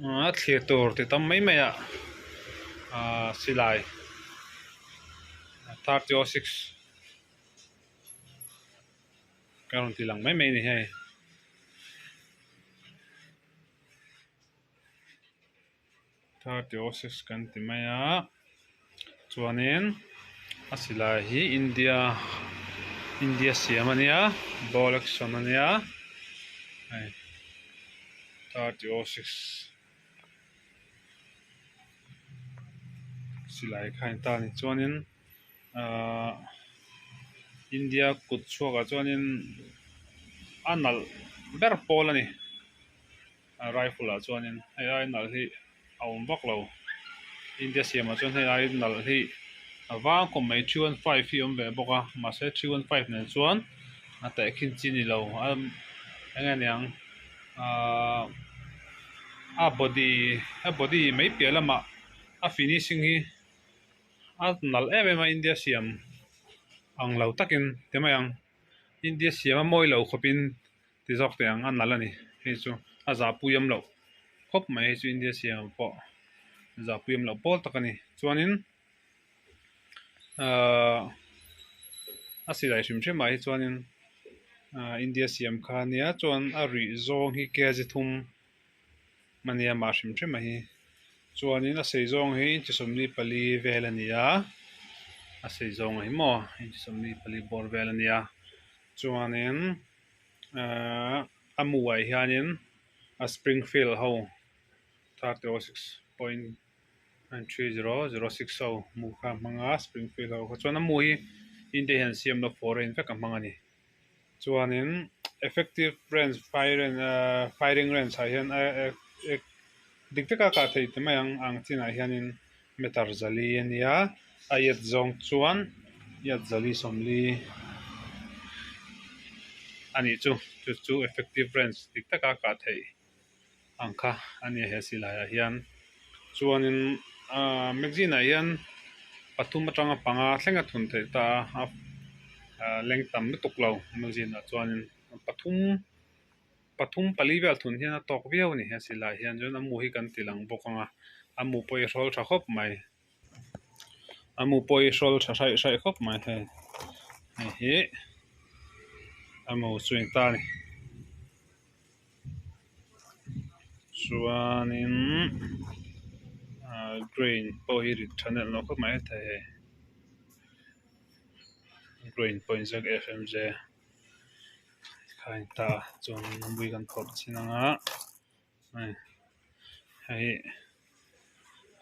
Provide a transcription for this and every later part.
A thlir tur ti tam mai mai ah ahh silai 30-06 ka rawn ti lang mai mai a ni hei. 30-06 kan ti mai a chuanin a silai hi India India siam a nia ball action a nia hei 30-06 silai kha a ni ta a ni chuanin ahh India kut chhuakah chuanin a nalh ber pawl a ni. Rifle ah chuanin hei ai nalh hi a awm vak lo India siamah chuan hei ai nalh hi a vang khawp mai 315 hi a awm ve bawk a mahse 315 nen chuan a tehkhin chi ni lo a eng nge niang ahh a body a body mai piah lamah a finishing hi a nalh em em a India siam ang lo takin ti mai ang India siam a mawi lo khawpin. Ti zawk teh ang a nalh a ni hei chu a zahpui awm loh khawp mai hei chu India siam pawh zahpui awm loh pawl tak a ni chuanin ahh a silai hrim hrim ah hi chuanin ahh India siam kha a nia chuan a rih zawng hi kg thum a nia mah hrim hrim a hi chuanin a sei zawng hi inchi 24 vel a ni a a sei zawng hi maw inchi 24 bawr vel a ni a chuanin. Ahh a mu ah hianin a springfield ho 30.6.93006 ho mu kha a hmang a springfield ho kha chuan a mu hi India hian siam lo foreign vek a hmang a ni chuanin effective range firing ahh firing range ah hian dik taka kah theih ti mai ang ang chinah hianin meter zali a nia a iat zawng chuan iat zali sawmli a nih chu chu chu effective range dik taka kah theih ang kha a ni he silai ah hian chuanin ahh magazine ah hian pathum atanga panga thleng a thun theih ta a ah leng tam lutuk lo magazine ah chuanin pathum. Pathum pali vel thun hian a tawk viau a ni he silai hian chuan a mu hi kan ti lang bawk ang a a mu pawh hi a hrawl tha khawp mai a mu pawh hi a hrawl tha hraih hraih khawp mai hei hei hi a mu chu a ni ta a ni chuanin ahh grain pawh hi rit tha nelh lo khawp mai thei hei grain pawh inziak F M J. Kha in ta a chuan mui kan phawrh chin ang a hei hei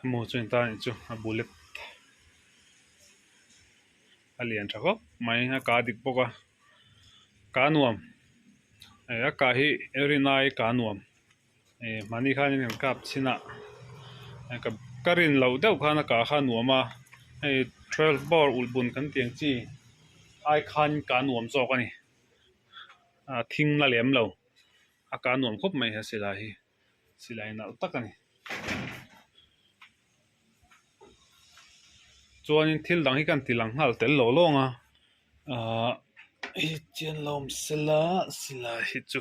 a mu chu in ta anih chu a bullet a lian tha khawp mai a kah dik bawk a kah nuam hei a kah hi rinai kah nuam eh mahni khanin kan kap chhin a ka rin loh deuh khan a kah kha a nuam a hei twelve bore ulh bun kan tih ang chi ai khan kah nuam zawk a ni a thing la lem lo a kah nuam khawp mai he silai hi silai nalh tak a ni chuanin thil dang hi kan ti lang nghal tel lo lawng a ahh hei chian lo awm sela silai hi chu.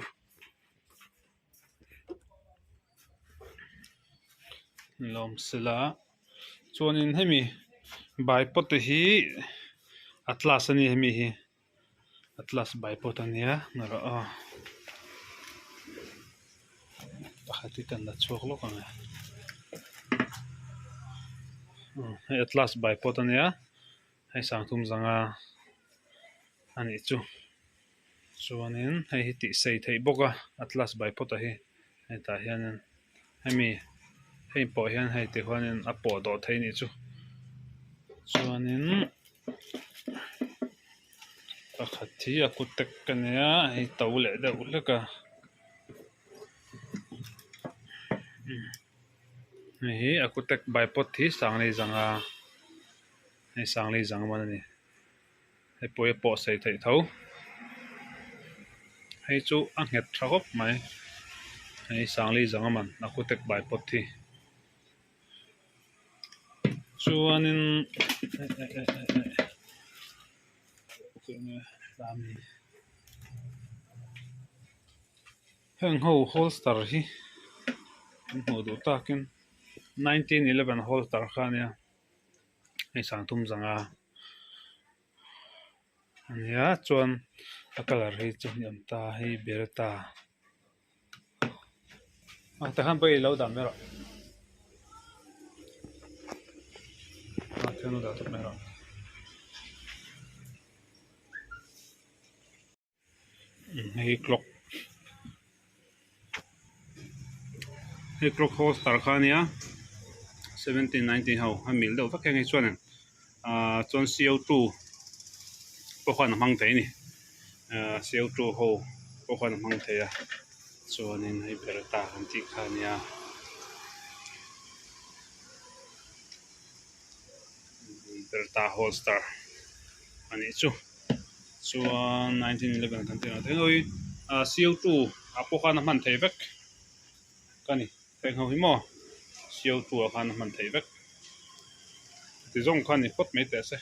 Lawm sela chuanin hemi bipod te hi atlas a ni hemi hi atlas bipod a nia erawh aw pakhat hi kan la chhuak lawk ang e hei atlas bipod a nia hei sangthum zanga a nih chu. Chuanin hei hi tih sei theih bawk a atlas bipod a hi hetah hianin hemi hei pawh hian hei ti huanin a pawh dawh thei anih chu chuanin pakhat hi a kut tek a nia hei to leh deuh hlek a hei hi a kut tek bipod hi sanglei zanga hei sanglei zanga man a ni. Hei pawh hi a pawh sei theih tho hei chu a nghet tha khawp mai hei sangli zanga man a ku tek bai pawt hi chuanin heng ho holster hi. An hmuh duh takin 1911 holster kha a nia hei sangthum zanga a nia chuan a colour hi chu hniam ta hei berta ah tikhan pawh i lo dah mai rawh ah tikhan lo dah tawp mai rawh. Hei clock hei clock holster kha a nia 1790 ho a mil deuh vek heng hi chuanin ahh chuan co two pawh khan a hmang thei a ni ahh co two ho pawh khan a hmang thei a chuanin hei berta kan tih kha a nia. Berta holster a nih chu chuan 1911 kan tih ang hi ah co two ah pawh khan a hman theih vek ka ni heng ho hi maw co two ah khan a hman theih vek ti zawng kha ni phawt mai teh se.